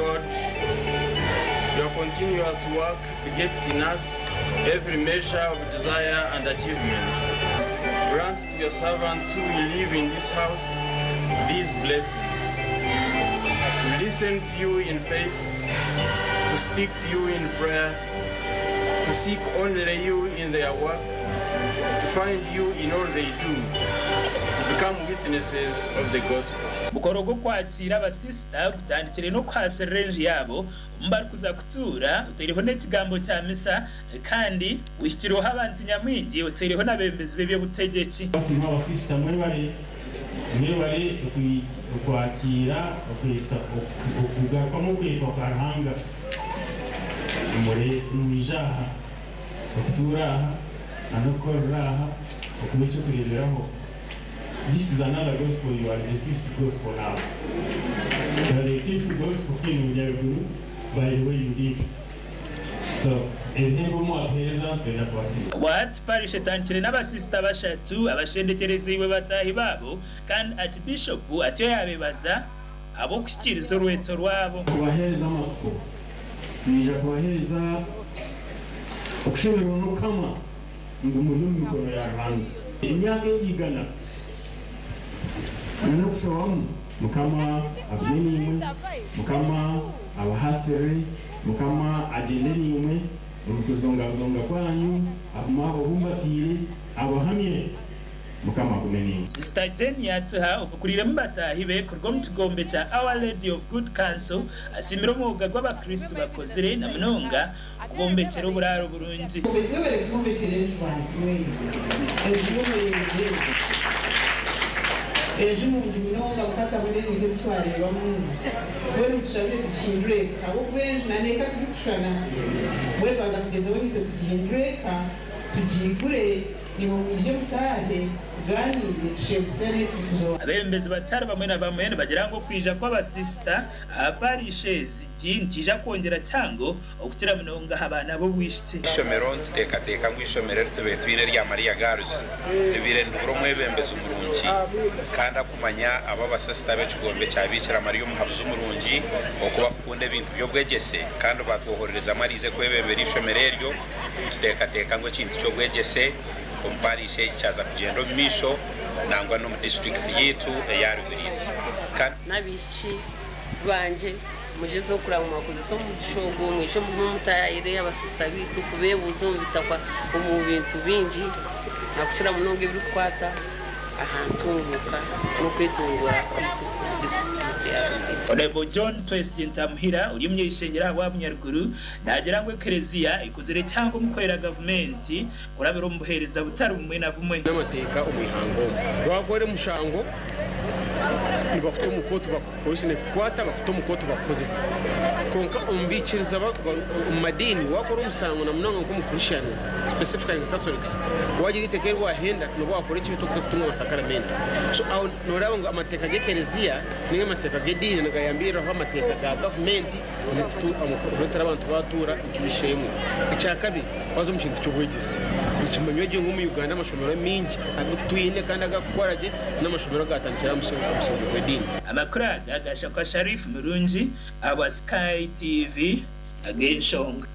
God, your continuous work begets in us every measure of desire and achievement. Grant to your servants who will live in this house these blessings, to listen to you in faith, to speak to you in prayer, to seek only you in their work, to find you in all they do, to become witnesses of the gospel. Omukoro gw'okwakiira abasisita gutandikire n'okuhaasirira enju yaabo omu barikuza kutuura otaireho n'ekigambo kya misa kandi guhikirweho abantu nyamwingi otaireho n'abeebembezi b'eby'obutegyeki. Twasiima abasisita mwebare mwebare okwakiira okugarukamu okwetwa kwa Ruhanga nimwija aha okutuura aha na n'okukorera aha okuba eky'okureeberaho This is another gospel you are the fifth gospel now you are the fifth gospel in Bunyaruguru by the way you live so ebihembo ebi mwatuheereza nitwenda kubasiima. Obwahati parish etandikire n'abasisita bashatu abashendekyereziibwe bataahi baabo kandi Archbishop atyo yaabebaza ahabw'okuhikiiriza orweto rwabo. Kubaheereza amatsiko. Naija kubaheereza okushemererwa n'okuhama ngu muri omu mikono ya Ruhanga. Emyaka egi igana n'okushobamu, Mukama agume naimwe, Mukama abahaasirire, Mukama agyende naimwe omu kuzongazonga kwanyu, agume ababumbatiire, abahamye. Mukama agume naimwe. Sisita Jane Yatuha okuriiremu bataahi be kuruga omu kigombe kya Our Lady of Good Counsel asiimire omwoga gw'abakristu bakozire na munonga okubombekyera oburaaro burungi. Mwebare kutwombekyera enju bantu mwe. Enju y'omurembe. Enju nungi munonga mukatabona ebintu ebi twareebamu. Mbwenu mutushabire tugihindure eka ahabw'okuba enju na n'eka tirikushushana. Mbwenu twaza kugyezaho naitwe tugihindure eka, tugiigure. Imwe mwije mutaahe, tugaaniire, tushebuzane, turikuza. Abeebembezi batari bamwe na bamwe nibagira ngu okwija kw'abasisita aha parish ezi nikiija kwongyera kihango okukira munonga aha baana b'obwishiki. Eishomero, Nituteekateeka ngu eishomero eri tubaire twine erya Maria Girls ribaire niribura omwebembezi murungi kandi akumanya abo abasisita ab'ekigombe kya Biikira Maria omuhabuzi omurungi oku bakukunda ebintu by'obwegyese kandi batwohorerezamu ariize kwebembera eishomero eryo. Nituteekateeka ngu ekintu ky'obwegyese omu parish egi kyaza kugyenda omu maisho nangwa n'omu disiturikiti yaitu eya Rubirizi. Kandi. N'abaishiki bangye, mugyezeho kureba ngu mwakozesa omugisha ogu, mwije mugume mutayaayire abasisita baitu kubeebuuza omu bitakwa omu bintu bingi nakukira munonga ebirikukwata aha ntunguuka n'okwetunguura kwaitu omu disiturikiti yaitu eya Rubirizi. Honourable John Twesigye Ntamuhira ori omunyeishengyero ahabwa Bunyaruguru Naagira ngu Eklezia ekozire kihango omu kuhwera gavumenti kurabira omu buheereza butari bumwe na bumwe. N'amateeka omu ihanga omu. Waakora omushango nibakuta omu kooti, pooriisi nekukwata bakuta omu kooti bakukozesa. Kwonka omu baikiriza omu madiini waakora omusango na munonga nk'omu Christians specifically nka Catholics, waagira eiteeka eri waahenda n'obu waakora ekibi torikuza kutunga amasakaramento. So aho nooreeba ngu amateeka g'ekereziya ninga amateeka g'ediini nigayambiriraho amateeka ga gavumenti. omu kureetera abantu baatuura nk'eishe-emwe. Ekyakabiri, waaza omu kintu ky'obwegyese, nikimanywa gye ngu omu Uganda amashomero amaingi agu twine kandi agarikukora gye n'amashomero agaatandikire aha musingye gw'ediini. Amakuru aga gashakwa Sharif Murungi ahabwa Sky TV ag'enshonga.